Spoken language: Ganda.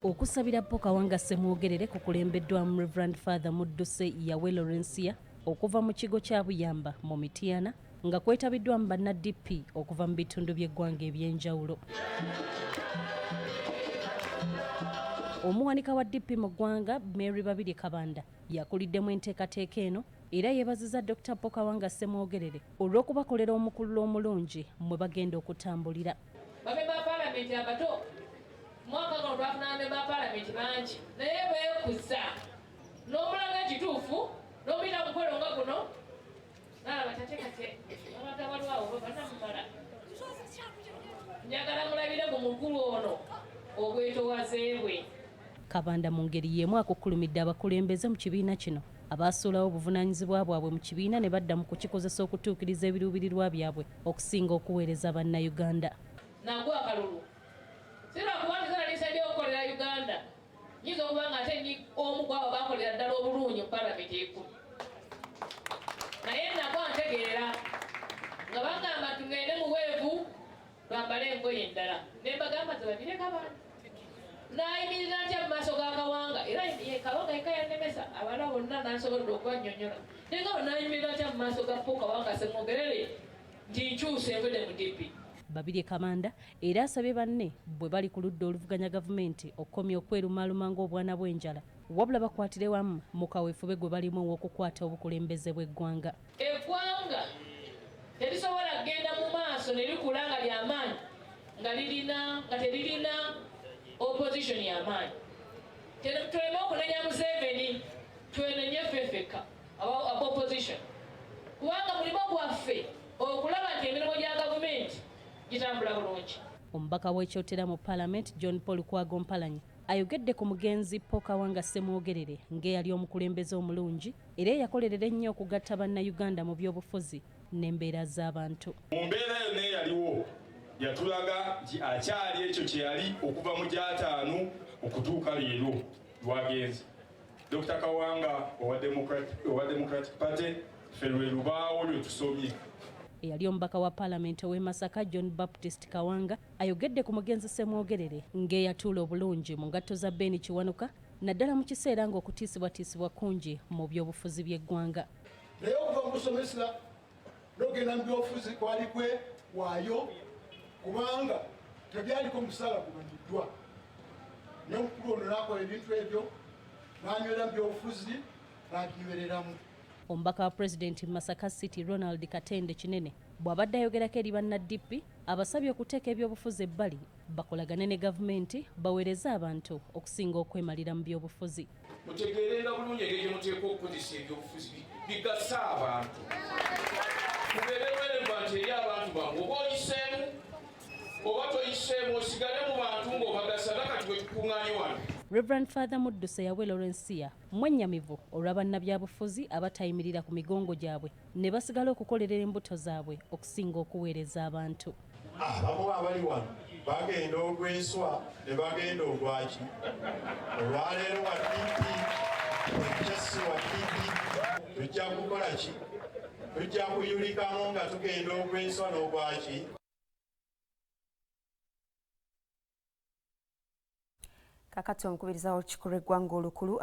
Okusabira Paul Kawanga Ssemwogerere kukulembeddwamu Rev Father Mudduse Yawe Lawrencia okuva mu kigo kya Buyamba mu Mityana nga kwetabiddwamu banna DP okuva mu bitundu by'eggwanga eby'enjawulo. Omuwanika wa DP mu ggwanga Mary Babirye Kabanda yakuliddemu enteekateeka eno era yeebaziza Dr. Paul Kawanga Ssemwogerere olw'okubakolera omukululo omulungi mwe bagenda okutambulira. Bamemba ba Palamenti abato mwaka guno twafuna bamemba ba Palamenti bangi naye beekuza n'omulaga ekituufu n'omuyita mukolo nga guno nalaba tate kate abantu abalwawo banamumala. Njagala mulabire ku mukulu ono obwetowaze bwe. Kabanda mu ngeri y'emu akukkulumidde abakulembeze mu kibiina kino abaasuulawo obuvunaanyizibwa bwabwe mu kibiina ne badda mu kukikozesa okutuukiriza ebiruubirirwa byabwe okusinga okuweereza Bannayuganda. Nagwa akalulu si lwakuba nti nze nali nsaiddeyo okukolera Uganda, nnyinza okuba nga ate ndi omu ku abo abaakolera ddala obulungi mu Palamenti ey'ekkumi. Naye nagwa ntegeera nga bagamba tugende mu weevu twambale engoye endala ne mbagamba nze babireka bantu. Naayimirira ntya mu maaso ga Kawanga? Era ye Kawanga yekka yannemesa, abalala bonna nansobodde okubannyonnyola. Naye nga bwe naayimirira ntya mu maaso ga Paul Kawanga Ssemwogerere nti nkyuse nvudde mu DP? Babirye Kamanda era asabye banne bwe bali ku ludda oluvuganya gavumenti okukomya okwerumaaluma ng'obwana bw'enjala wabula bakwatire wamu mu kaweefube gwe balimu ow'okukwata obukulembeze bw'eggwanga. Eggwanga terisobola kugenda mu maaso ne likula nga lya maanyi nga lirina nga teririna opposition ya maanyi. Tuleme okunenya Museveni, twenenye ffe ffekka aba opposition kubanga mulimu gwaffe okulaba nti emirimu gya gavumenti gitambula bulungi. Omubaka w'e Kyotera mu Palamenti John Paul Lukwago Mpalanyi ayogedde ku mugenzi Paul Kawanga Ssemwogerere ng'eyali omukulembeze omulungi era eyakolerera ennyo okugatta Bannayuganda mu byobufuzi n'embeera z'abantu. Mu mbeera yonna eyaliwo yatulaga nti akyali ekyo kye yali okuva mu gy'ataano okutuuka leero lwagenze. Dokita Kawanga owa Democratic Party ffe lwe lubaawo lwe tusomye. Eyali omubaka wa Palamenti ow'e Masaka John Baptist Kawanga ayogedde ku mugenzi Ssemwogerere ng'eyatuula obulungi mu ngatto za Ben Kiwanuka naddala mu kiseera ng'okutiisibwatiisibwa kungi mu byobufuzi by'eggwanga. Naye okuva mu busomesa n'okugenda mu byobufuzi kwali kwe waayo kubanga tebyaliko musaala gumanyiddwa. Naye omukulu ono n'akola ebintu ebyo n'anywera mu byobufuzi n'abinywereramu. Omubaka wa Pulezidenti mu Masaka City Ronald Katende Kinene bw'abadde ayogerako eri banna DP abasabye okuteeka ebyobufuzi ebbali bakolagane ne gavumenti baweereze abantu okusinga okwemalira mu byobufuzi. Mutegeerenga bulungi engeri gye muteekwa okukozesa ebyobufuzi bigasa abantu. Mubeere relevant eri abantu bammwe, oba oyiseemu oba toyiseemu osigale mu bantu ng'obagasa nga kati bwe tukuŋŋaanye wano. Rev Father Mudduse Yawe Lawrencia mwennyamivu olwa bannabyabufuzi abatayimirira ku migongo gyabwe ne basigala okukolerera embuto zaabwe okusinga okuweereza abantu. Abamu abali wano bagenda ogw'enswa ne bagenda ogwaki. Olwaleero wa DP, enkya si wa DP. Tujja kukola ki? Tujja kuyulikamu nga tugenda ogw'enswa n'ogwaki. Kakati omukubiriza w'olukiiko lw'eggwanga olukulu.